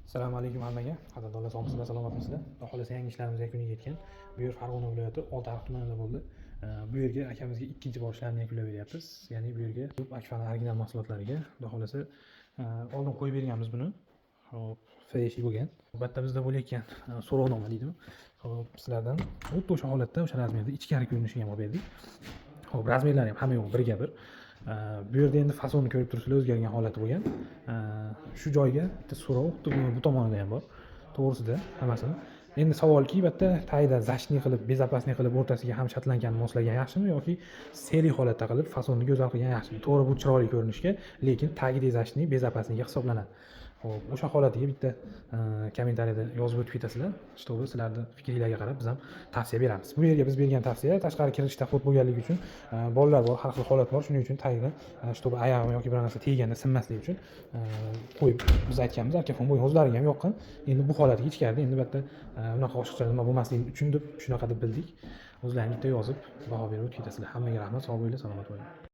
Assalomu alaykum hammaga. Qadrdonlar, sog'misizlar, salomatmisizlar? Xudo xohlasa, yangi ishlarimiz yakuniga yetgan. Bu yer Farg'ona viloyati, Oltiariq tumanida bo'ldi. Bu yerga akamizga ikkinchi bor ishlarni yakunlab beryapmiz. Ya'ni bu yerga Akfani original mahsulotlariga, Xudo xohlasa, oldin qo'yib berganmiz buni. Xo'p, eshik bo'lgan. Albatta, bizda bo'layotgan so'rovnoma deydimi? Xo'p, sizlardan xuddi o'sha holatda, o'sha razmerda ichkari ko'rinishini ham olib berdik. Xo'p, razmerlari ham hamma yo'q birga bir. Bu yerda endi fasonni ko'rib turibsizlar, o'zgargan holati bo'lgan. Shu joyga bitta so'rov, xuddi buni bu tomonida ham bor. To'g'risida hammasini. Endi savolki, bu yerda tagida защитный qilib, безопасный qilib, o'rtasiga ham шотландка ni moslagan yaxshimi yoki серый holatda qilib, fasonni go'zal qilgan yaxshimi? To'g'ri, bu chiroyli ko'rinishga, lekin tagidagi защитный безопасный ga hisoblanadi. Xo'p, o'sha holatiga bitta kommentariyada yozib o'tib ketasizlar, чтобы sizlarni fikringlarga qarab biz ham tavsiya beramiz. Bu yerga biz bergan tavsiya, tashqari kirishda ход bo'lganligi uchun, bolalar bor, har xil holat bor, shuning uchun tagida, чтобы oyog'im yoki biror narsa teganda sinmasligi uchun qo'yib biz aytganmiz, Arka-fon bo'lgan, o'zlariga ham yoqqan. Endi bu holatiga ichkarida endi bu yerda unaqa oshiqcha nima bo'lmasligi uchun deb shunaqa deb bildik. O'zlaring bitta yozib, baho berib o'tib ketasizlar. Hammaga rahmat, sog' bo'linglar, salomat bo'linglar.